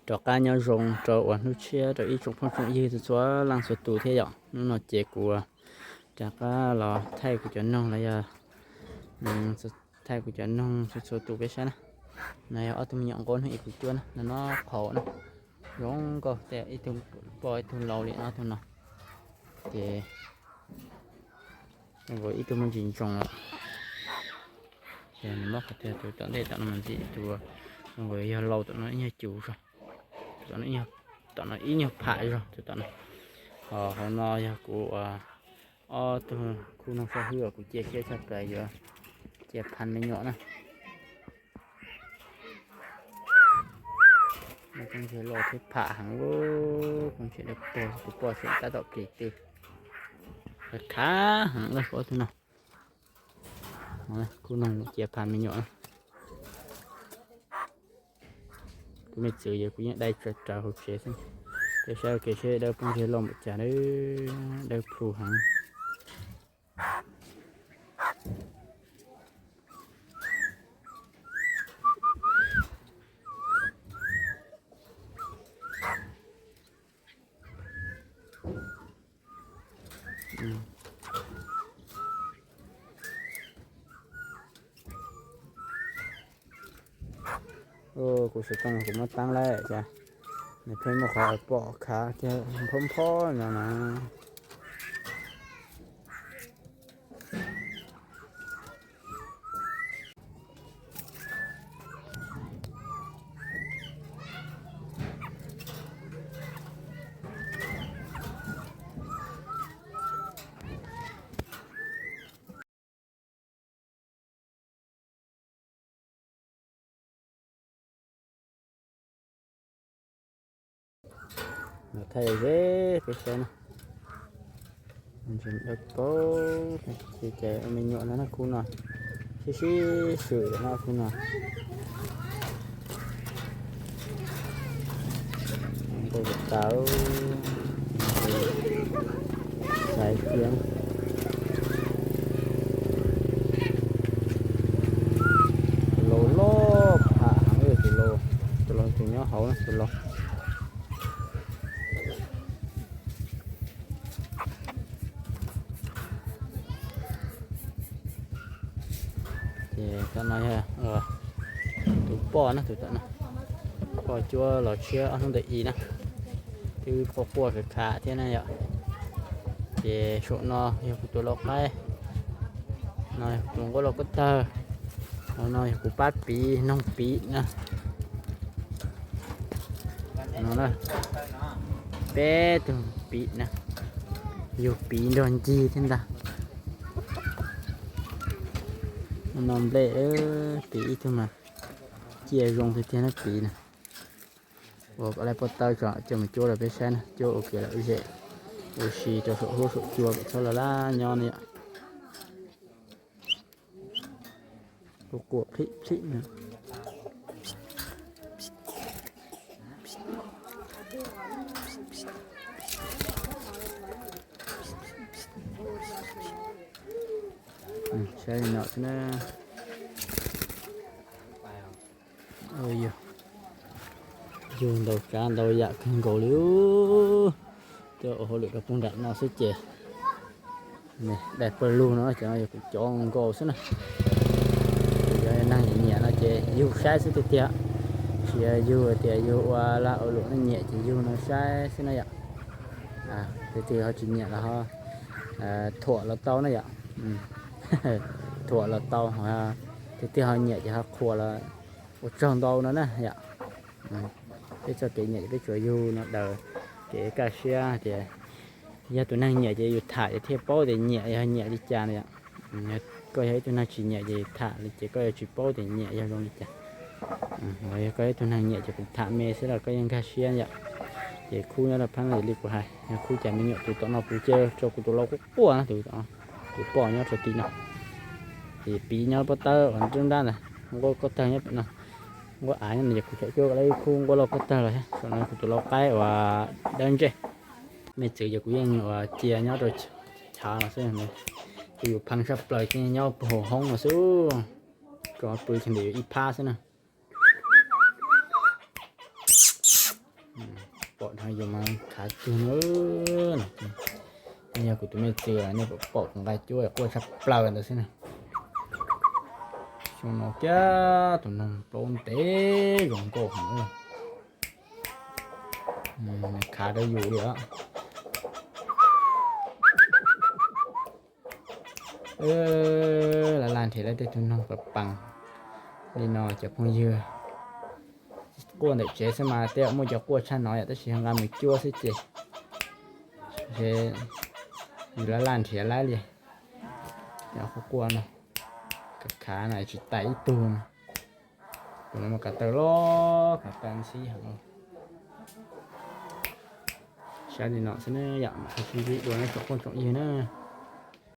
Rov qab nyob zoo rau uas hnub tshiab rau ib tsoom phooj tsoom ywg txhua txhua leej txhua tus thiab yom. Hnub no ces kuv rov qab los thaij kuv cov noog los yog thaij kuv cov noog txhua txhua tus peb saib na. No yog ob tug me nyuam nquab noog ib kuv cuab na, no no qhauv na. Zoo nkauj tiag, ib tug poj ib tug laus li ob tug no. Ces zoo nkaus ib tug muaj ntsis ntsoos lawm. Ces nws muab qhov tiag tus tom ntej tom no mas ntxim tus, zoo nkaus yog laus tom no ib nyuag cus zog, tus tom no ib nyuag pham zog tus tom no. Ho hauv no yog kuv ob tug khub noog sab hwb uas kuv cia siab tshaj plaws yuav cia phaj me nyuam na. Phooj ywg loj thiab pham heev, phooj ywg loj pog tus poj xeem tab tom plis tw, khav heev lawm ob tug no. Khub noog cia phaj me nyuam. Kuv me txwv yog kuv yeej dai raws hauv tsev xwb. Peb saib ua ke seb dawb phooj ywg loj npaum cas, dawb plhu heev. Kuv xov tooj kuv muab taab lawm cas nws pheej muaj qhov pom khav kiag nphob nphob no na. Thaij ze peb saib na. Dawb paug, ces me nyuam no na, khub no sib sib swm no, khub no. Nkauj tas, xaiv kiag. Tus laus loj pham heev, tus laus, tus laus tus nyob hauv na, tus laus. Ces tom no yog tus poj na, tus tom no, poj cuab los tshiab ob hnub ntawm i na, twb quaj quaj khav khav thiab na yom. Ces saum no yog kuv tus lau qaib, no yog kuv tus nquab lauj kab tawg, hauv no yog kuv pab piv noog piv na. No na, peb tug piv na, yug piv nrog ncig thiab ntag. No nplej, piv ib tug mas ciaj zoo tiag tiag na piv na. Ua kom lawv pob tawb tso coj mus cuab rau peb saib na, cuab ua kev lom zem ua si rau saum huab saum cua kom txhob laj laj nyob ne yom. Kuj quaj plhim plhim na. Saib li no xwb na. Yug ntau tsav ntau yam kawg nkaus li. Coj ua hauj lwm rau pub nram no xwb ces dai pawg lug no, cov no yog kuv cov nkaus xwb na. Yog neeg nyiam nyiam no ces yug saib xwb tiag tiag. Tsis yog yug tias yug ua lag ua luam, nyiam ces yug no saib xwb na yom. Tus twg ho tsis nyiam los ho thuam los tau na yom. Thuam los tau, tus twg ho nyiam ces ho qhuas los ua tsaug ntau no na yom. Peb txoj kev nyiam ces peb tsuas yug no daws kev kaj siab tias yog tus neeg nyiam ces yus tham ces thiaj paub tias nyiam yog nyiam li cas no yom. Koj yog ib tug neeg tsis nyiam ces tham li ces koj yuav tsis paub tias nyiam yog zoo li cas. Los yog koj ib tug neeg nyiam ces kuv tham me xwb los koj yeej nkag siab yom. Ces khub nyob rau phab no li kuv hais, yog khub cas me nyuam tus tom no kuv cia rau kuv tus lau quaj quaj na, tus tom no, tus poj nyob rau tim no. Ces piv nyob pob tawb uas nruab nrab ntawd, nquab koj tawg nyob pem no, nquab av nyob no, ces kuv tseem cuab lawv ib khub nquab lauj koj tawg los thiab. Saum no kuv tus lau qaib uas dawb ntsej. Me txwv ces kuv yeej ua cia nyob rau chav no xwb, ces yus pheej sab plaws ces nyob puag hauv hoob no xwb, tso pw ces ntim ib phab xwb na. Pom dheev yus mas khav kawg no. Nej yog kuv tus me txiv los nej pom kuv nqa cuab quaj tshaj plaws ntawd xwb na. Xyoo no kiag tus noog plaub ntev zoo nkauj heev. Khav rau yus li os. Laj laj nrhiav lawv tej tug noog pas pas li no cov phooj ywg. Quaj ntawm tsev xwb mas tej zaum muaj cov quaj tshaj no yom, tab sis nqa mus cuab xwb ces yus laj laj nrhiav lawv li. Cov quaj quaj no, khav khav no tsis tau ib tug no. Tus no mas khav taw loj khav taw ntxhib heev. Saib li no xwb na yom, mam ho sib ntsib dua nej tsoom phooj tsoom ywg na.